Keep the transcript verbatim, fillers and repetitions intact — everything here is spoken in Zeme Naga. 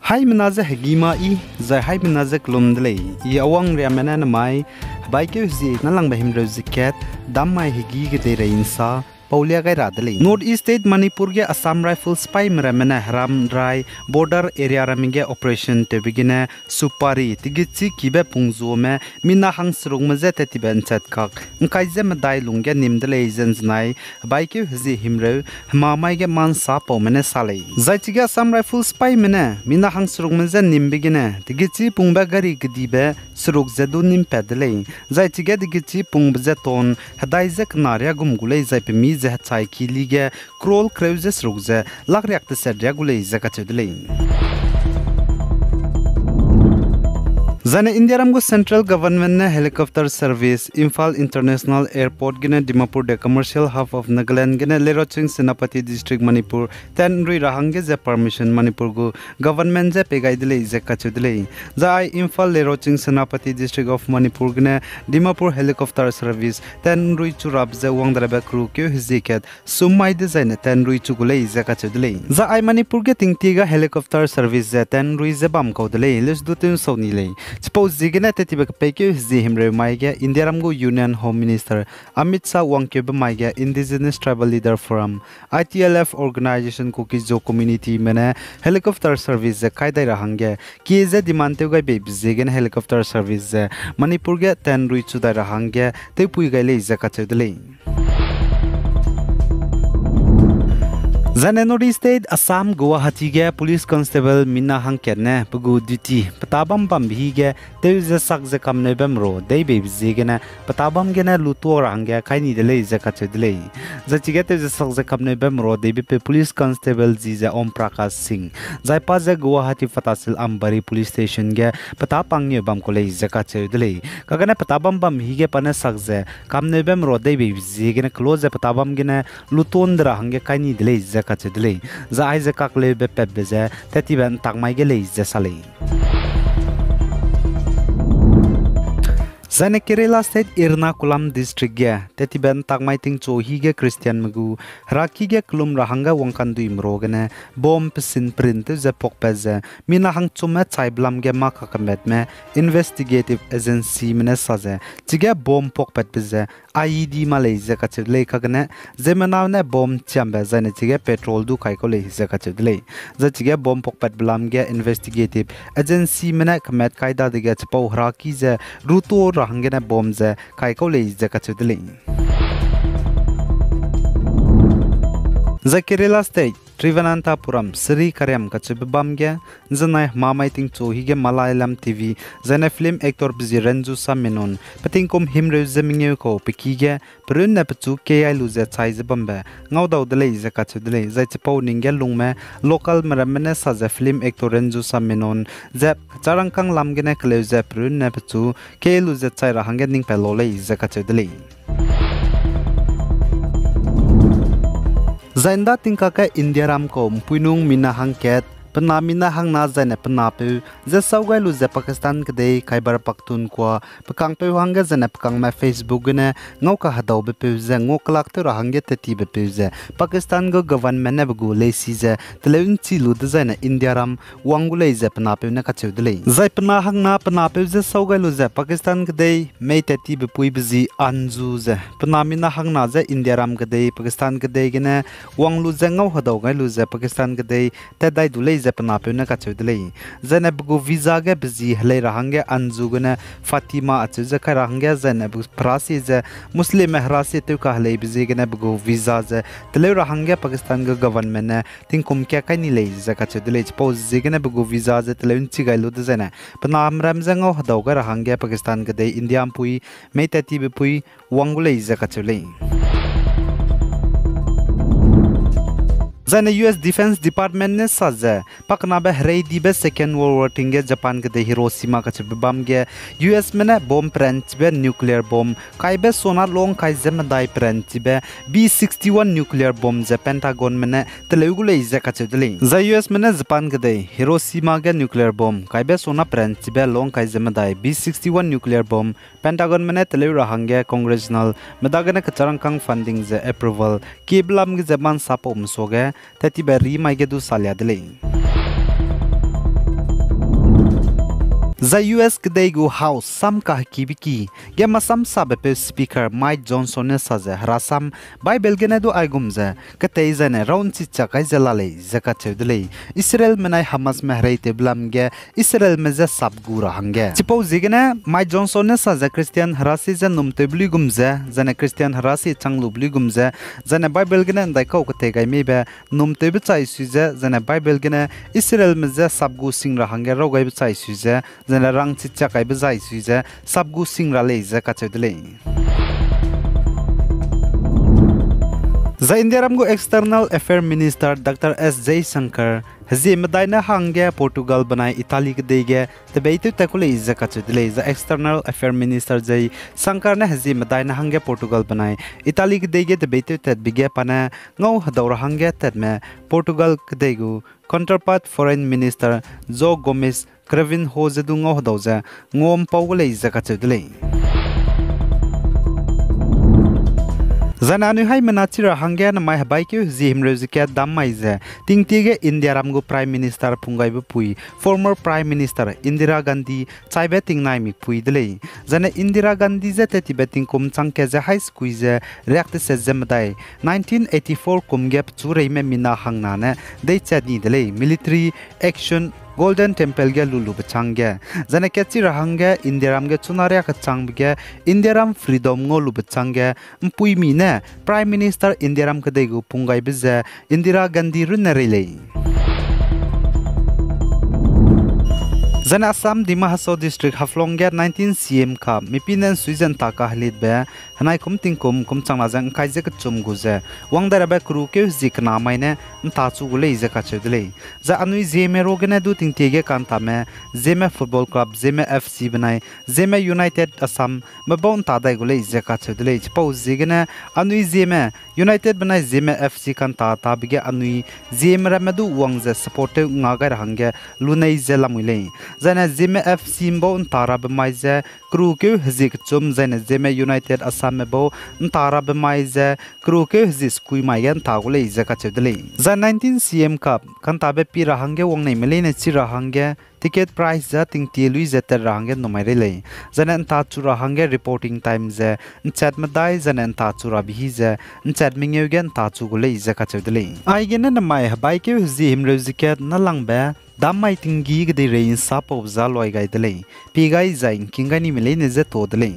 Haimena ze hegî ma i, zai haimena ze kelum de lei. I Awang Riame ne nemai hebaikeu hezie nâlangbe himreu ze kat, dam mai hegî kedeirei ’nsa paulia gai ra de lei. North East State Manipur ge Assam Rifles sipaime ramme ne heram rai border area ramme ge operation tewbe gene supari tegetchi kibe pungzuame mina hangserukme je tettibe ’nchat kak ’ngkai ze medai lungge nîm de lei ze ’nzenai hebaikeu hezie himreu hemamai ge ma'nsapaume ne sa lei. Zai chige Assam Rifles sipaime ne mina hangserukme je nîmbe gene tegetchi pungbe gari kedibe seruk ze du nîm pat de lei. Zai chige tegetchi pungbe je ton hedai ze kena riagum gu lei, zai pemi ze hechai kili ge crore kreu ze seruk ze lak riak teset riagu lei ze kacheu de lei. Zaine Indiaram gu central government ne helicopter service Imphal International Airport gene Dimapur de commercial hub of Nagaland gene Leiroching Senapati District Manipur tat ’nrui ra hangge ze permission Manipur gu government je pei gai de lei ze kacheu de lei. Zai Imphal Leiroching Senapati District of Manipur gene Dimapur helicopter service tat ’nrui chu rabe ze wang darabe kerukeu hezie kat sum mai dezaine tat ’nrui chu gu lei ze kacheu de lei. Zai Manipur ge tingtie ga helicopter service ze tat ’nrui ze bam kau de lei, leusdu tew ’nsau ni lei. Chipau ziegene tettibe kepeikeu hezie himreu mai ge Indiaram gu Union Home Minister Amit Shah wangkeube mai ge Indigenous Tribal Leader Forum, I T L F organization Kuki-Zo communityme ne helicopter service ze kai dai ra hangge kie ze demand tew gai beibe ziegene helicopter service ze Manipur ge tat ’nrui chu dai ra hangge tewpui gai lei ze kacheu de lei. Zaine North East State Assam Guwahati ge police constable mina hangkat ne pe gu duty petâ bam bambe hi ge tew ze sak ze kamneube mera dei beibe ziegene petâ bam gene lutua ra hangge kai ni de lei ze kacheu de lei. Zai chige tew ze sak ze kamneube mera deibe peu police constable zi ze Om Prakash Singh, zai pa ze Guwahati Fatasil Ambari Police Station ge petâ pangngeu bam kau lei ze kacheu de lei. Kagane petâ bam bam hi ge pa ne sak ze kamneube mera dei beibe ziegene kelo ze petâ bam gene lutua ’nde ra hangge kai ni de lei ze kacheu de lei. Zai aize kakleube patbe ze tettibe ’ntak mai ge lei ze sa lei. Zaine Kerala State Ernakulam District ge tettibe ’ntak mai tingchu hi ge Christianme gu heraki ge kelum ra hangge wangkandui mera gene bomb pesin print tew ze pakpat ze mina hangchumme chaibe lam ge mâ kakemetme investigative agencyme ne sa ze chige bomb pakpatbe ze I E D ma lei ze kacheu de lei. Kagane ziemmena ne bomb chiambe zaine chige petrol du kai kau lei ze kacheu de lei. Zai chige bomb pakpatbe lam ge investigative agencyme ne kemat kai dadege chipau heraki ze rutua ra hanggene bomb ze kai kau lei ze kacheu de lei. Zai Kerala State Thiruvananthapuram Sri Kariam kacheube bam ge ’nzenai hemamai tingchu hi ge Malayalam T V zaine film actor pe zi Renjusa Menon petingkum himreu ze mengeu kau pe ki ge perunne pechu kei ai lu ze chai ze bambe ngaudau de lei ze kacheu de lei. Zai chipau ning ge lungme localme ramme ne sa ze film actor Renjusa Menon ze kecharangkâng lam gene keleu ze perunne pechu kei lu ze chai ra hangge ning pat lau lei ze kacheu de lei. Zai ’nda tingkak ge Indiaram kau ’mpuinung mina hangkat, pe na mina hangna zaine pe napeu ze sau gai lu ze Pakistan kedei Khyber Pakhtunkhwa pe kangpeu hangge zaine pe kangme Facebook gene ngau kahedaube peu ze ngau kelak tew ra hangge tettibe peu ze Pakistan gu government ne pe gu leisi ze teleu ’nchi lu dezaine Indiaram wang gu lei ze pe napeu ne kacheu de lei. Zai pe na hangna pe napeu ze sau gai lu ze Pakistan kedei mei tettibe puibe zi Anju ze pe na mina hangna ze Indiaram kedei Pakistan kedei gene wang lu ze ngau hedau gai lu ze Pakistan kedei tat dai du lei ze pe napeu ne kacheu de lei. Zaine pe gu visa ge pe zi helei ra hangge Anju gene Fatima acheu ze kai ra hangge zaine pe herasie ze Muslimme herasie tew kaheleibe ziegene pe gu visa ze teleu ra hangge Pakistan gu government ne tingkum kat kai ni lei ze kacheu de lei. Chipau ziegene pe gu visa ze teleu ’nchi gai lu dezaine pe na meram ze ngau hedau gai ra hangge Pakistan kedei India ’mpui mei tettibe pui wang gu lei ze kacheu lei. Zaine U S Defence Department ne sa ze pakenabe hereidibe Second World War ting ge Japan kedei Hiroshima kacheube bam ge U S me ne bomb peranchibe nuclear bomb kaibe sona longkai ze medai peranchibe B sixty-one nuclear bomb ze Pentagon me ne teleu gu lei ze kacheu de lei. Zai U S me ne Japan kedei Hiroshima ge nuclear bomb kaibe sona peranchibe longkai ze medai B sixty-one nuclear bomb Pentagon me ne teleu ra hangge Congressional me dagene kecharangkâng funding ze approval kiebe lam ge ze ma'nsapaume suage tettibe ri mai ge du salia de lei. Zai U S kedei gu House sam kahekibe ki ge masam sabepeu Speaker Mike Johnson ne sa ze herasam Bible gene du aigum ze ketei zaine rau ’nchichiak kai ze la lei ze kacheu de lei. Israelme nai Hamasme hereitewbe lam ge Israelme je sap gu ra hangge. Chipau ziegene Mike Johnson ne sa ze Christian herasi je num tewbe luigum ze, zaine Christian herasi chang lube luigum ze, zaine Bible gene ’ndaikau ketei gai meibe num tewbe chai sui ze, zaine Bible gene Israelme je sap gu sing ra hangge raw gaibe chai sui ze, zaine rang chichiak kaibe zai sui ze, sap gu sing ra lei ze kacheu de lei. Zai Indiaram gu External Affair Minister Doctor S Jaishankar hezie medai ne hangge Portugal benai Italy kedei ge tebeitew tat ku lei ze kacheu de lei. Zai External Affair Minister Jaishankar ne hezie medai ne hangge Portugal benai Italy kedei ge tebeitew tatbe ge pa ne ngau hedau ra hangge tatme Portugal kedei gu counterpart Foreign Minister João Gomes Cravinho je du ngau hedau ze nguampau gu lei ze kacheu de lei. Zaine anui haimena chi ra hangge namai hebaikeu hezie himreu ze kat dam mai ze tingtie ge Indiaram gu Prime Minister punggaibe pui, former Prime Minister Indira Gandhi chaibe tingnai mikpui de lei. Zaine Indira Gandhi je tettibe tingkum chang kat ze hai sekui ze riak teset ze medai nineteen eighty-four kum ge pechu reime mina hangna ne deichat ni de lei, military action Golden Temple ge lulube chângge. Zaine kat chi ra hangge Indiaram ge chuna riak kechangbe ge Indiaram freedom ngau lube chângge ’mpuimi ne Prime Minister Indiaram kedei gu punggaibe ze Indira Gandhi runne rei lei. Zaine Assam Dima Hasao District Haflong ge nineteen C M ka mipi ne ’nsui ze ’nta kahelitbe henai kum tingkum kum changna ze ’ngkai ze kechum gu ze wang dai rabe keru keu hezie kena mai ne ’nta chu gu lei ze kacheu de lei. Zai anui Zeme ruagene du tingtie ge kantame Zeme Football Club, Zeme F C benai Zeme United Assam me bau ’nta dai gu lei ze kacheu de lei. Chipau ziegene anui Zeme United benai Zeme F C kanta tabe ge anui Zeme ramme du wang ze support tew nga gai ra hangge lunei ze lamui lei. Zaine Zeme F C me bau ’nta rabe mai ze keru keu hezie kechum, zaine Zeme United Assam me bau ’nta rabe mai ze keru keu hezie sekui mai ge ’nta gu lei ze kacheu de lei. Zai nineteen C M ka kantabe pi ra hangge wangneime leine chi ra hangge ticket price ze tingtie lui ze tat ra hangge numai rei lei. Zaine ’nta chu ra hangge reporting time ze ’nchat medai, zaine ’nta chu rabe hi ze ’nchat mengeu ge ’nta chu gu lei ze kacheu de lei. Aigene namai hebaikeu hezie himreu ze kat nâlangbe dam mai tinggî kedeirei ’nsa pau za luai gai de lei. Pie gai zai ’ngking gai nime leine je ta de lei.